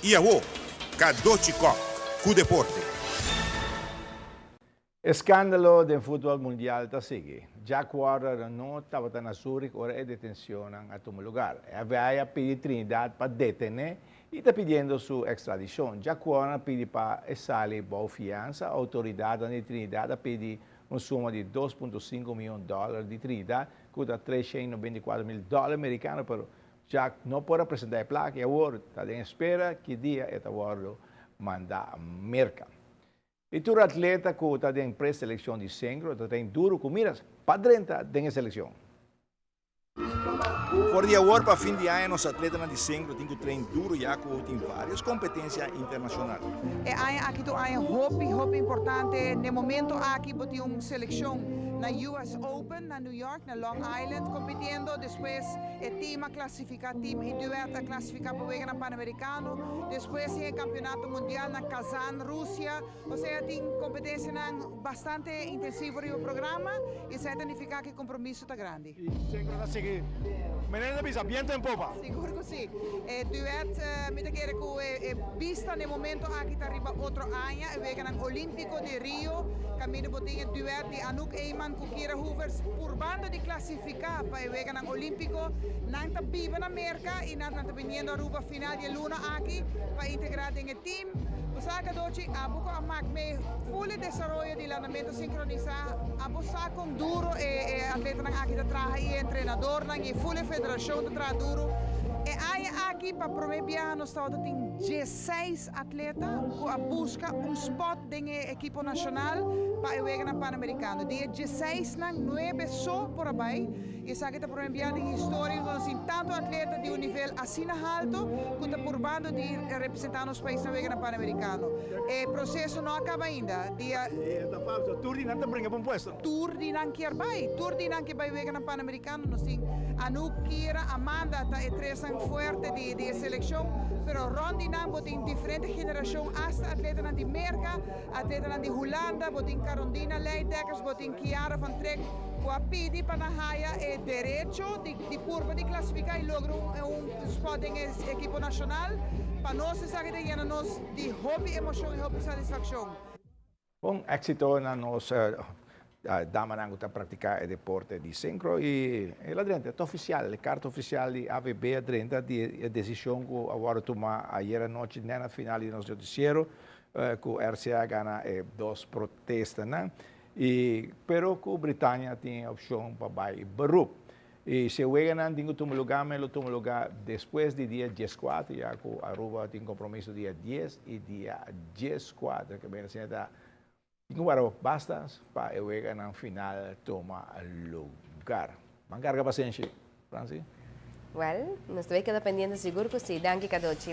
Y awo, Cadochi Kock cu deporte. Escandalo den futbol mundial ta sigui. Jack Warner no tabata na Zurich ora e detencionnan a tuma lugar. FBI a pidi Trinidad pa detene y ta pidiendo su extradicion. Jack Warner a pidi pa e sali bou fiansa. Autoridadnan di Trinidad a pidi un suma di 2.5 miyon dollar di Trinidad, cu ta 394 mil dollar Mericano, pero Jack no por a presenta e placa y awor ta den espera ki dia e ta wordo manda Merca. Y tur atleta cu ta den preseleccion di Synchro ta train duro cu miras pa drenta den e seleccion. For di awor pa fin di aña nos atletanan di Synchro tin cu train duro ya cu tin varios competencia internacional. E aña aki ta un aña hopi hopi importante. Na e momento aki bo tin un seleccion na US Open na New York, na Long Island compitiendo. Despues e team a clasifica, team y duet a clasifica pa Weganan Panamericano. Despues tin e Campeonato Mundial na Kazan, Rusia. Osea tin competencianan bastante intensivo riba programa y esey ta nifica cu e compromiso ta grandi. Y Synchro ta sigui manera ta bisa biento en popa. Sigur cu si. E duet mi ta kere cu e bista na e momento aki ta riba otro aña, e Weganan Olimpico di Rio, caminda bo tin e duet di Anouk Eman cu Kira Hoevers purbando di clasifica pa e Weganan Olimpico. Nan ta biba na Merca y nan ta biniendo Aruba final di e luna aki pa integra den e team. Bo sa Cadochi, abo cu a mak mee full e desaroyo di landamento sincronisa, abo sa con duro e atletanan aki ta traha y e entrenadornan y full e federacion ta traha duro. E aña aki pa prome biaha nos tabata tin 16 atleta cu a busca un spot den e ekipo nacional pa e Weganan Panamericano. Di e 16nan, nuebe so por a bay. Y esaki ta prome biaha den historia cu nos tin tanto atleta di un nivel asina halto cu ta purbando di representa nos pais na Weganan Panamericano. E proceso no a caba ainda. Dia. Tur di nan ta bringa pa un puesto. Tur di nan kier bay. Tur di nan kier bay Weganan Panamericano. Nos tin Anouk, Kira, Amanda ta e tresnan fuerte di e seleccion. Pero rond di nan bo tin diferente generacion, hasta atletanan di Merca, atletanan di Hulanda, bo tin Carondina Leijdekkers, bo tin Kiara van Trek, cu a pidi pa nan haya e derecho di di purba di clasifica y logra un spot den e ekipo nacional. Pa nos esaki ta yena nos di hopi emocion y hopi satisfaccion. Bon exito na nos damanan cu ta practica e deporte di synchro y el a drenta, ta oficial, e carta oficial di AVB a drenta di e decision cu a wordo tuma ayer anochi net na final di nos noticiero cu RCA a gana e dos protestanan y pero cu Britania tin e opcion pa bay beroep. Y si e weganan tin cu tuma lugar, me lo tuma lugar despues di dia 14, ya cu Aruba tin compromiso dia 10 y dia 14, cu bene asina ta tin cu wara basta pa e weganan final tuma lugar. Ban carga pasenshi, Franci. Well, nos ta bay keda pendiente sigur cu si. Danki, Cadochi.